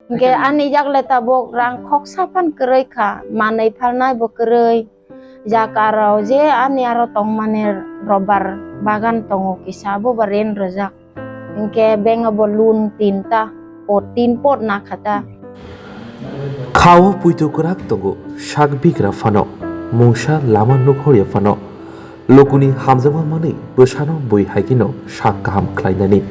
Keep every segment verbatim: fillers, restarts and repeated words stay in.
Hwnkhe ani jak le tabuk rang khoksa phan kwrwi kha, manwi phalnai bo kwrwi. Jaka rok je ani aro tongmani rubber bagan tongo kisa, abo bo rent rwjak. Hwnkhe bank o bo loan tinta, pot, tin pot nakha ta. Kha o puitu kwrak tongo, sak bigra phano, mungsa lama nukhorya phano, lukuni hamjakma manwi bwsano bui hai kheno sak kaham khlainani.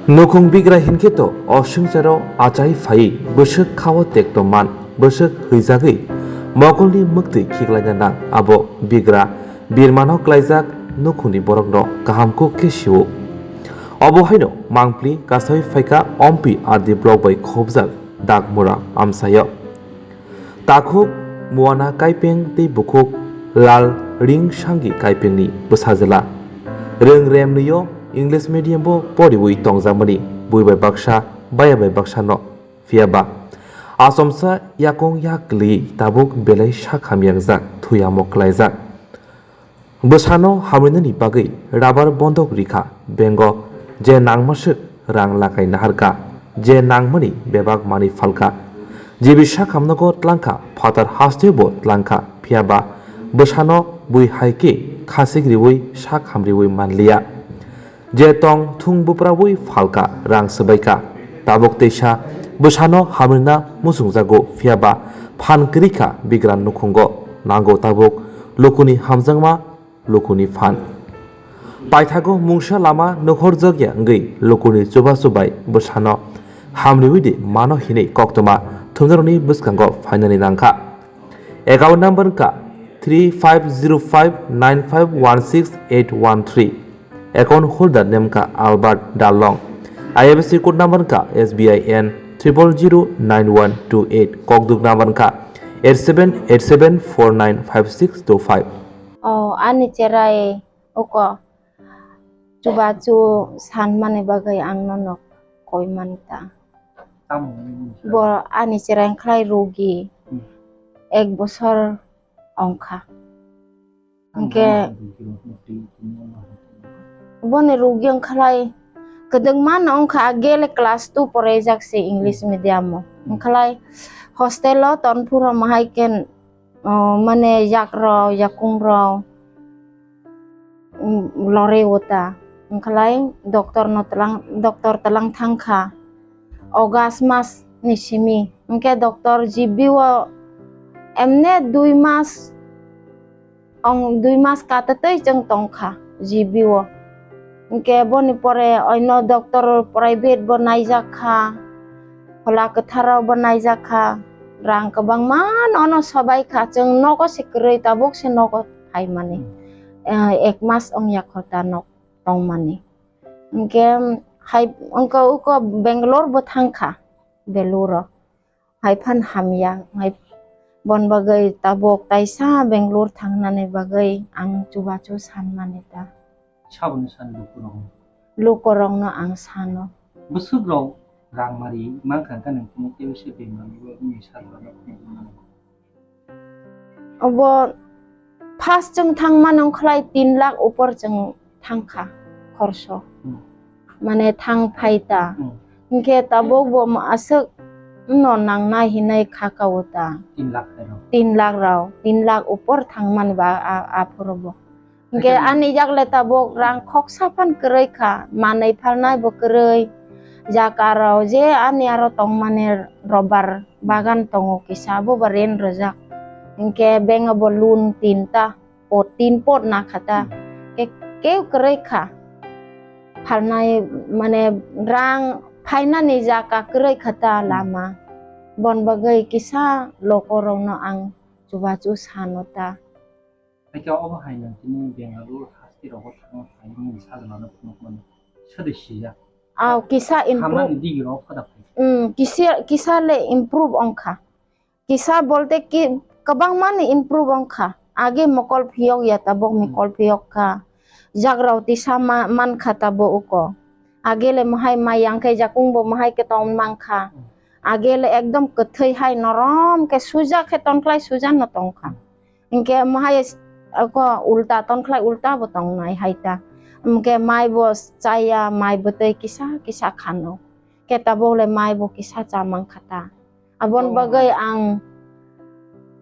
Nukhung bigra hinkhe to o swngcharo achai phaiwi bwswk kha o tekto man, bwswk hwijagwi mokolni mwktwi khiklaina nang, abo bigra birmano klaijak nukhungni borokno kaham kuk khe sio. Obo haino mangpli kasawi phaikha Ompi R D block bai khobjak Dakmura amchaio. Takhuk Muana Kaipeng tei bukhuk Lal Ring Sangi Kaipengni bwsajwla. Rwng remnwio English medium bo poriwi tongjakmani bui bai baksa, baya bai baksano. Phiya ba, achomsa yakung yak kwlwi tabuk belai sak hamyangjak, thuyamo klaijak. Bwsano hamrinani bagwi rabar bondok rikha, bengo je nangmaswk rang lakai naharkha, je nangmani bebak manwi phalkha. Jibi sakhamnogo tlangkha, phatar hasteo tlangkha, phiya ba bwsano bui hai khe khasik riwi sak hamriwi manliya. Je tong thung buprawi phalka rang swbaika. Tabuk teisa bwsano hamrina muchungjago, phiya ba phan kwrwi kha bigra nukhungo. Nango tabuk lukuni hamjakma, lukuni phan. Paithago mungsa lama nukhorjakya wngwi lukuni chubachu bai bwsano hamriwi di mano hinwi koktwma thumnarokni bwskango phainani nangkha. Account number wngkha three five zero five nine five one six eight one three. Account holder name wngkha Albert Darlong. I F S C code number wngkha S B I N triple zero nine one two eight. Kokduk number wngkha eight seven eight seven four nine five six two five. Oh, ani cherai uko chubachu sanmani bagwi ang nono koi mani ta. Tamo wngwi mungsa? Bo ani cherai wngkhlai rugi. Hmm. Ek bosor wngkha. Ang hwnkhe tamo wngkha, bini khe rokno twi tongma wngkha. Boni rugi wngkhlai kwdwkma no wngkha, agele class two poraijak se English medium o. Hmm. Wngkhlai hostel o tonphuru mahai khe, o, mane yak rok, yakung rok, um, lore o ta. Wngkhlai doctor no tlang, doctor tlang thangkha August mas ni simi. Hwnkhe doctor G B o emne dui mas, ong dui mas katatwi chwng tongkha G B o. Hwnkhe boni pore oino doctor private bo naijak kha, Phola Kwthar rok bo naijak kha, rang kwbangma nono sobai kha, chwng nogo se kwrwi, tabuk se nogo phaimani. Hmm. Eh, ek mas wngya kho ta nok tongmani. Hwnkhe hai wngkha uko Bangalore bo thangkha, Beluru o. Hai phan hamya, hai bon bagwi tabuk taisa Bangalore thangnani bagwi ang chubachu sanmani ta. Saboni san lukurok? Lukurokno ang sano. Bwswk rok rang mari mankha, hwnkhe nang tini tei se bemani bo wngwi salmano phunukmano. Obo first chwng thangmano wngkhlai tin lakh upor chwng thangkha khorso. Hmm. Mane thang phai ta. Hmm. Hwnkhe tabuk bo ma aswk no nangnai hinwi kha kao ta. Tin lakh rok. Tin lakh rok, tin lakh upor thangmani ba a, a, aphuru bo. Hwnkhe ani jak le tabuk rang khoksa phan kwrwi kha, manwi phalnai bo kwrwi. Jaka rok je ani aro tongmani rubber bagan tongo kisa, abo bo rent rwjak. Hwnkhe bank o bo loan tinta, pot, tin pot nakha ta. Hmm. Ke, keu kwrwi kha. Phalnai mane rang phainani jaka kwrwi kha ta. Hmm. Lama. Bon bagwi kisa lokorokno ang chubachu sano ta. Haikhe obo hai nang tini Bengaluru haste rogo thangna phaimani sajlano phunukmani. Sade siya. Aw, kisa improve. Hamani digi rok khoda phai. Mm, kisa, kisa le improve wngkha. Kisa bolte ki, kwbangmani improve wngkha. Age mokol phiyok ya, tabok, hmm, mokol phiyok kha. Jagrao tisa ma-, mankha tabo uko. Age le mohai mai yang khe jakung bo mohai khe tong mankha. Hmm. Age le ekdom kwthwi hai norom khe suja khe tonkhlai suja no tongkha. Hwnkhe mohai s-, ako ulta tonkhlai ulta bo tongnai hai ta. Hwnkhe mai bo chaya, mai bwtwi kisa kisa khano. Khe tabuk le mai bo kisa cha mang kha ta. Aboni Oh. bagwi ang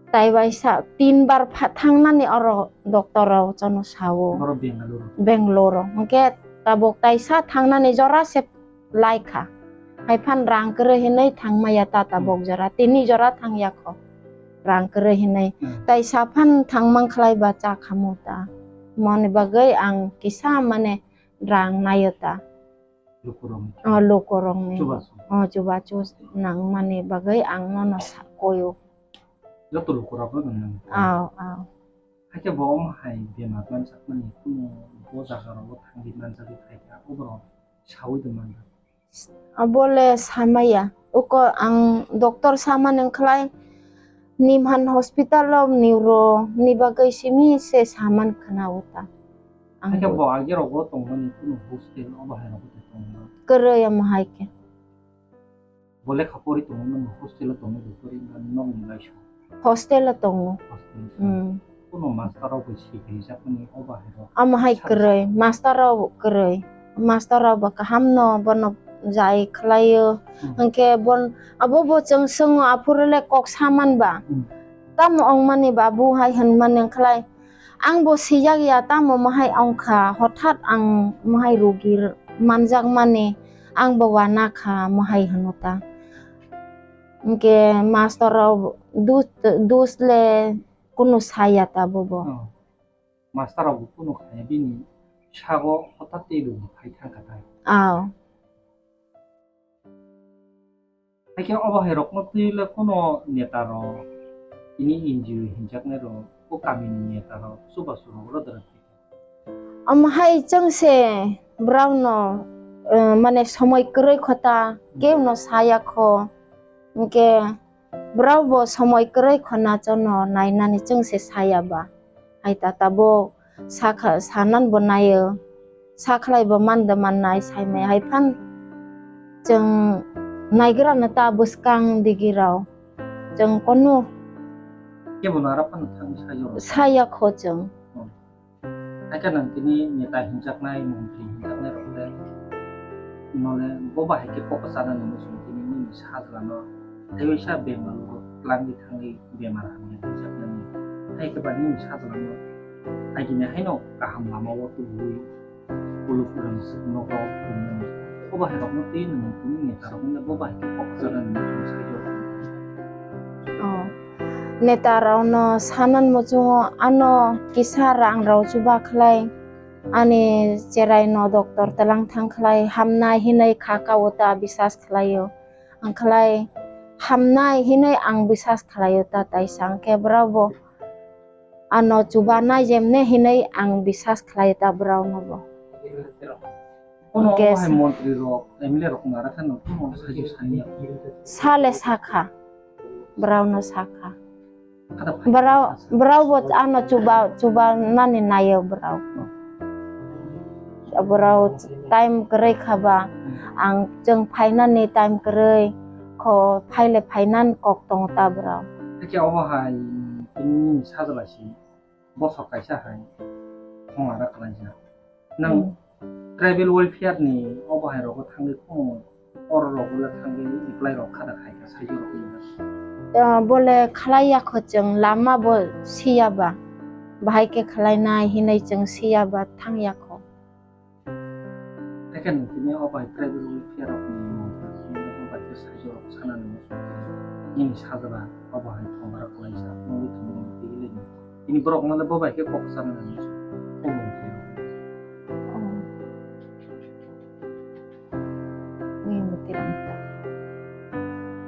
tai bai sa tin bar pha-, thangnani oro doctor rok chano sao. Oro Bengaluru. Bangalore. Hwnkhe tabuk taisa thangnani jora se lai kha. Hai phan rang kwrwi hinwi thang maya ta tabuk Hmm. jora. Tini jora thang ya kho. Rang kwrwi hinwi. Hmm. Taisa phan thang mang khlai ba cha khamu ta. Moni bagwi ang kisa mane rang naio ta. Lukurokni. Oh, lukurokni. Chubachu. Oh, chubachu nangmani bagwi ang nono sa-, koyo. Joto lukurokno nang nang. Aw, aw. Hakhe bo omo hai bemar manjakmani kuno bo jagarogo thangwi manjagwi phaikha, oborok saui tongmani. Abole samaya. Uko ang doctor samani wngkhlai Nimhan hospital o neuro ni bagwi simi se saman khna uta. Ang Hakhe bo- bo age rogo tongmani kuno hostel obo hai rogo tongmani. Kwrwi omo hai khe. Bo lekha pori tongmani hostel o tongmani kwrwi wngkha nok ni laisong. Hostel o tongo. Hostel o. Hmm. Kuno master rok bai swi kaijakmani obo hai rogo. Omo hai Sa- kwrwi, master rok kwrwi. Master rok bo kaham no bono jai khlaio. Hmm. Hwnkhe bon abo bo chwng swngo aphuru le kok saman ba. Hmm. Tamo ongmani babu hai hwnmani wngkhlai. Ang bo sijak ya, tamo mohai ongkha, hothat ang mohai rugi manjak mani, ang bo wana kha, mohai hwno ta. Hwnkhe master rok dus, dus le kunu saya ta bobo. Oh. Master rok bo kunu khaya bini sago hothat tei rugi phai thang kha ta. Aw. Hakhe obo hai rokno twi le kuno neta rok, tini N G O hinjaknai rok, o kami ni neta rok, chubachu rok oro dwrwng khe. Omo hai chwng se borok no, eh, mane somoi kwrwi khota, kebo no saya kho, hwnkhe borok bo somoi kwrwi khona chono nainani chwng se saya ba. Hai ta tabuk sakha, sanan bo naio, sakhlai bo man da mannai, saimai hai phan chwng naigra no ta bwskang digi rok chwng kunu Kebo no aro phano thangwi sayo. Saya kho chwng. Hmm. Hakhe nang tini neta hinjaknai, montri hinjaknai rok le, nole bo bahai khe kok chanani muchung tini nini sajla no teiwisa bemar o twlangwi thangwi bemar hamya hinjaknani. Hai khe ba nini sajla no agini haino kaham lama o tubuwi. Ulo kwrwng nogo kwrwngmani. Bo bahai rokno twi nwng tini neta rokno bo bahai khe kok chanani muchung sayo. Oh. Neta rokno sanan muchungo ano kisa rang rok chuba khlai ani cherai no doctor twlang thang khlai hamnai hinwi kha ka o ta bisas khlaio. Ang khlai hamnai hinwi ang bisas khlaio ta taisa hwnkhe borok bo ano chubanai jemne hinwi ang bisas khlai ta borok no bo. Kono Hwnkhe obo hai sa- montri rok, M L A rok nara kheno kono sajo sani ya. Sale sakha, borok no sakha. Kada phai Borok, sakha. Borok bo ano chuba, chuba nani nayo borok. Borok time kwrwi kha ba, ang chwng phainani time kwrwi kho, phaile phainan kok tong ta borok. Hakhe obo hai tini sajla si bosok kaisa hai thong ara khlaijak. Nang Hmm. Tribal welfare ni obo hai rogo thangwi khumu, oro rogo le thangwi apply rok khada khai kha sajo rok ni. Ah, bole khlai ya kho chwng lama bo siya ba. Bahai khe khlai nai hinwi chwng siya ba thang ya kho. Hakhe nang tini obo hai tribal welfare rok ni mung tang tini obo hai khe sajo rok sana ni muchung tang. Nini sajla obo hai thong ara khlai sa nungwi thangwi tini borok no le bo bai khe kok sana ni muchung.